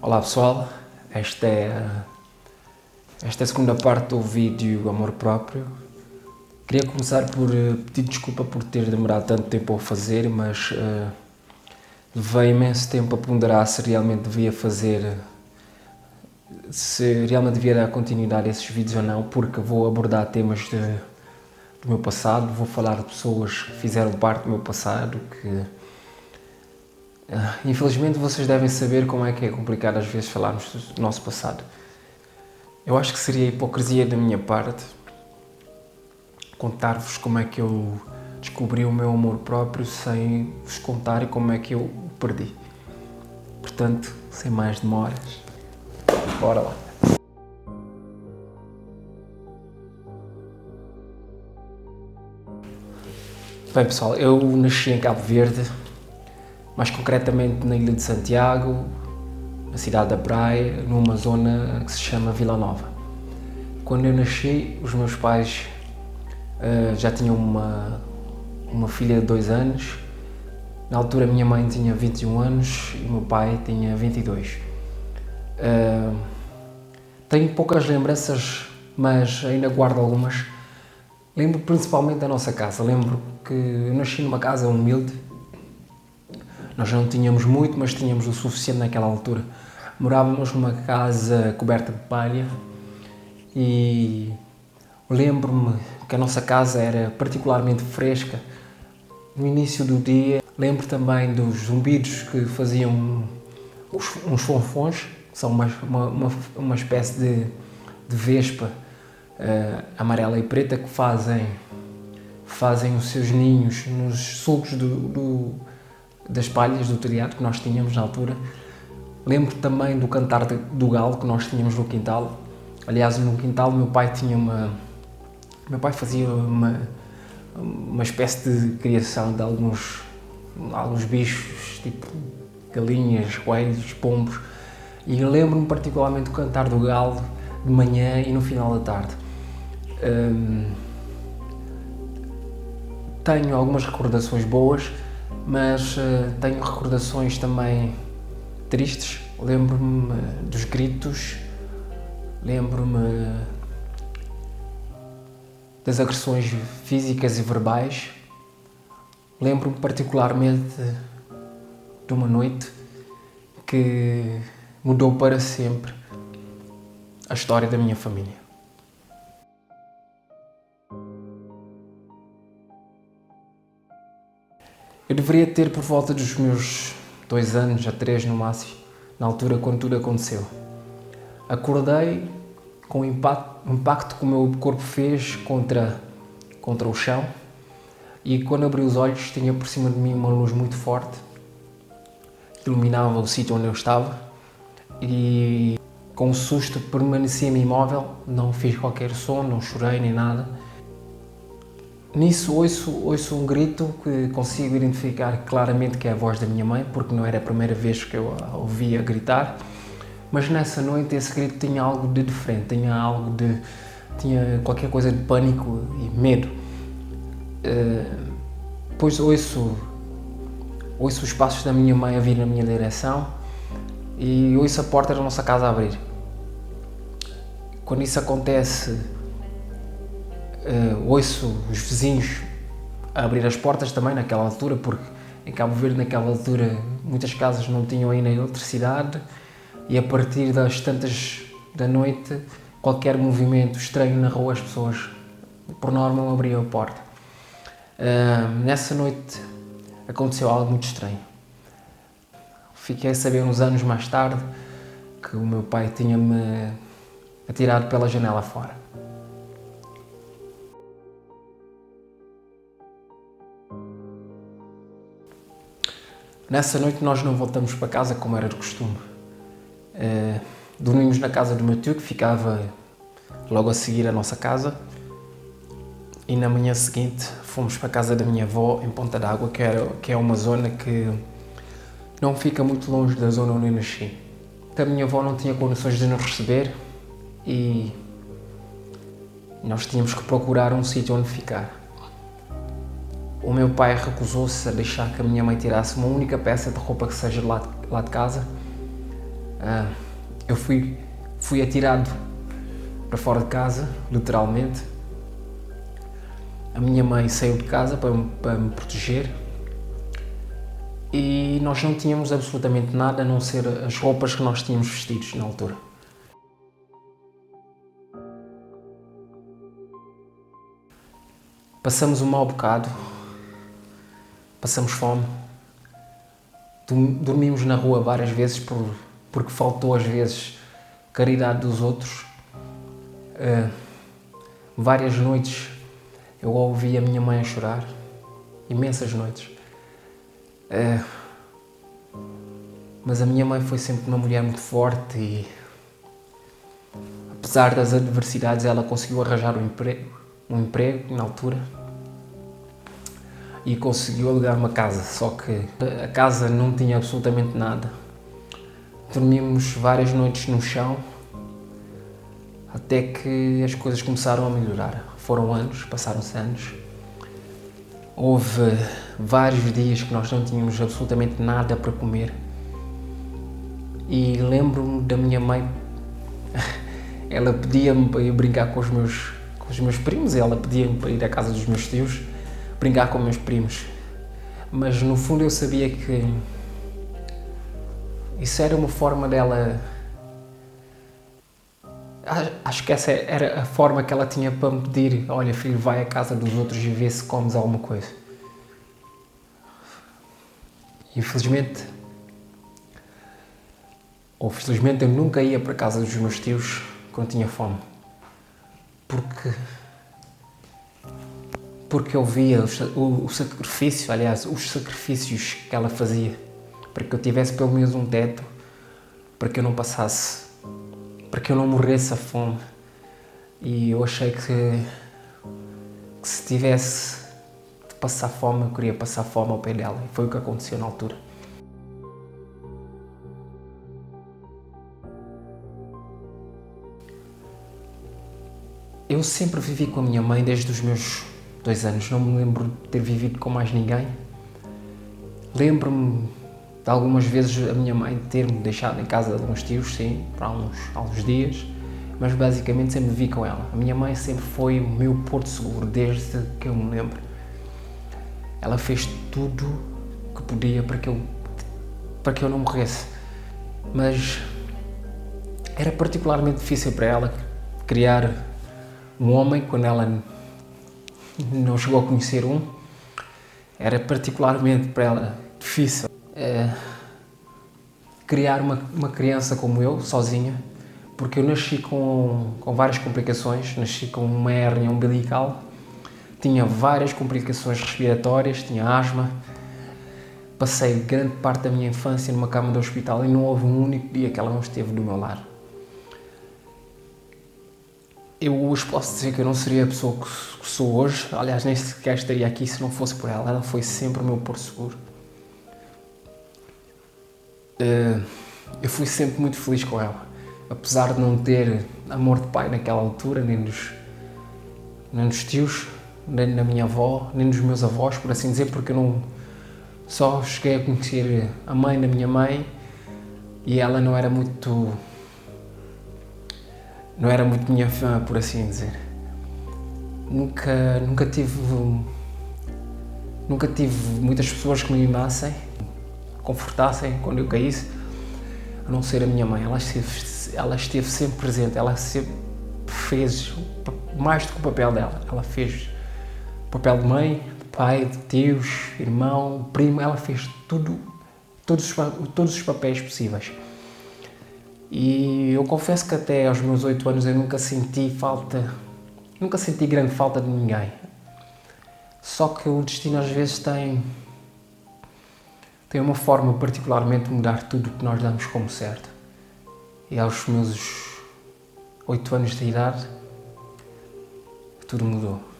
Olá pessoal, esta é, esta é a segunda parte do vídeo Amor Próprio. Queria começar por eh, pedir desculpa por ter demorado tanto tempo a fazer, mas uh, levei imenso tempo a ponderar se realmente devia fazer, se realmente devia dar continuidade a esses vídeos ou não, porque vou abordar temas de, do meu passado, vou falar de pessoas que fizeram parte do meu passado, que ah, infelizmente vocês devem saber como é que é complicado às vezes falarmos do nosso passado. Eu acho que seria hipocrisia da minha parte contar-vos como é que eu descobri o meu amor próprio sem vos contar como é que eu o perdi. Portanto, sem mais demoras, bora lá. Bem pessoal, eu nasci em Cabo Verde, mais concretamente na Ilha de Santiago, na cidade da Praia, numa zona que se chama Vila Nova. Quando eu nasci, os meus pais uh, já tinham uma, uma filha de dois anos. Na altura, minha mãe tinha 21 anos e o meu pai tinha 22. Uh, eh, tenho poucas lembranças, mas ainda guardo algumas. Lembro principalmente da nossa casa. Lembro que eu nasci numa casa humilde. Nós não tínhamos muito, mas tínhamos o suficiente naquela altura. Morávamos numa casa coberta de palha e lembro-me que a nossa casa era particularmente fresca. No início do dia, lembro também dos zumbidos que faziam os, uns fonfons, que são uma, uma, uma espécie de, de vespa uh, amarela e preta que fazem, fazem os seus ninhos nos sulcos do, do, das palhas do telhado que nós tínhamos na altura. Lembro também do cantar de, do galo que nós tínhamos no quintal. Aliás, no quintal meu pai tinha uma. Meu pai fazia uma, uma espécie de criação de alguns, alguns bichos, tipo galinhas, coelhos, pombos. E lembro-me particularmente do cantar do galo de manhã e no final da tarde. Hum, tenho algumas recordações boas, mas uh, tenho recordações também tristes. Lembro-me eh, dos gritos, lembro-me das agressões físicas e verbais. Lembro-me particularmente de uma noite que mudou para sempre a história da minha família. Eu deveria ter por volta dos meus dois anos a três no máximo, na altura quando tudo aconteceu. Acordei com o impacto, impacto que o meu corpo fez contra, contra o chão e quando abri os olhos tinha por cima de mim uma luz muito forte que iluminava o sítio onde eu estava e com o susto permaneci-me imóvel, não fiz qualquer som, não chorei nem nada. Nisso ouço, ouço um grito que consigo identificar claramente que é a voz da minha mãe, porque não era a primeira vez que eu a ouvia gritar, mas nessa noite esse grito tinha algo de diferente, tinha algo de. tinha qualquer coisa de pânico e medo. Uh, depois ouço, ouço os passos da minha mãe a vir na minha direção e ouço a porta da nossa casa a abrir. Quando isso acontece, uh, ouço os vizinhos a abrir as portas também naquela altura, porque em Cabo Verde, naquela altura, muitas casas não tinham ainda eletricidade e a partir das tantas da noite, qualquer movimento estranho na rua, as pessoas, por norma, abriam a porta. Uh, nessa noite aconteceu algo muito estranho. Fiquei a saber uns anos mais tarde que o meu pai tinha-me atirado pela janela fora. Nessa noite nós não voltamos para casa como era de costume. Uh, dormimos na casa do meu tio, que ficava logo a seguir a nossa casa. E na manhã seguinte fomos para a casa da minha avó, em Ponta d'Água, que, era, que é uma zona que não fica muito longe da zona onde eu nasci. A minha avó não tinha condições de nos receber e nós tínhamos que procurar um sítio onde ficar. O meu pai recusou-se a deixar que a minha mãe tirasse uma única peça de roupa que seja lá de, lá de casa. Eu fui fui atiradu para fora de casa, literalmente. A minha mãe saiu de casa para para me proteger e nós não tínhamos absolutamente nada a não ser as roupas que nós tínhamos vestidos na altura. Passamos um mau bocado, passamos fome, dormimos na rua várias vezes por, porque faltou às vezes caridade dos outros. Várias noites eu ouvi a minha mãe a chorar, imensas noites. Mas a minha mãe foi sempre uma mulher muito forte e, apesar das adversidades, ela conseguiu arranjar um emprego na altura e conseguiu alugar uma casa, só que a casa não tinha absolutamente nada. Dormimos várias noites no chão, até que as coisas começaram a melhorar. Foram anos, passaram-se anos. Houve vários dias que nós não tínhamos absolutamente nada para comer. E lembro-me da minha mãe, ela pedia-me para ir brincar com os meus primos, ela pedia-me para ir à casa dos meus tios, brincar com meus primos. Mas no fundo eu sabia que isso era uma forma dela... Acho que essa era a forma que ela tinha para me pedir: olha filho, vai à casa dos outros e vê se comes alguma coisa. Infelizmente, ou felizmente, eu nunca ia para a casa dos meus tios quando tinha fome, porque eu via o sacrifício, aliás, os sacrifícios que ela fazia para que eu tivesse pelo menos um teto, para que eu não passasse, para que eu não morresse a fome. E eu achei que se tivesse de passar fome, eu queria passar fome ao pé dela. E foi o que aconteceu na altura. Eu sempre vivi com a minha mãe desde os meus 2 anos. Não me lembro de ter vivido com mais ninguém. Lembro-me de algumas vezes a minha mãe ter-me deixado em casa de alguns tios, sim, por alguns dias, mas basicamente sempre vivi com ela. A minha mãe sempre foi o meu porto seguro, desde que eu me lembro. Ela fez tudo o que podia para que eu não morresse. Mas era particularmente difícil para ela criar um homem quando ela não chegou a conhecer um. Era particularmente para ela difícil criar uma criança como eu, sozinha, porque eu nasci com várias complicações, nasci com uma hérnia umbilical, tinha várias complicações respiratórias, tinha asma, passei grande parte da minha infância numa cama de hospital e não houve um único dia que ela não esteve do meu lado. Eu hoje posso dizer que eu não seria a pessoa que sou hoje, aliás, nem sequer estaria aqui se não fosse por ela. Ela foi sempre o meu porto seguro. Eu fui sempre muito feliz com ela, apesar de não ter amor de pai naquela altura, nem dos tios, nem da minha avó, nem dos meus avós, por assim dizer, porque eu não, só cheguei a conhecer a mãe da minha mãe e ela não era muito, não era muito minha fã, por assim dizer. Nunca tive muitas pessoas que me mimassem, confortassem quando eu caísse, a não ser a minha mãe. Ela esteve sempre presente, ela sempre fez mais do que o papel dela. Ela fez o papel de mãe, de pai, de tios, irmão, primo, ela fez tudo, todos os papéis possíveis. E eu confesso que até aos meus 8 anos eu nunca senti falta, nunca senti grande falta de ninguém. Só que o destino às vezes tem uma forma particularmente de mudar tudo o que nós damos como certo. E aos meus 8 anos de idade, tudo mudou.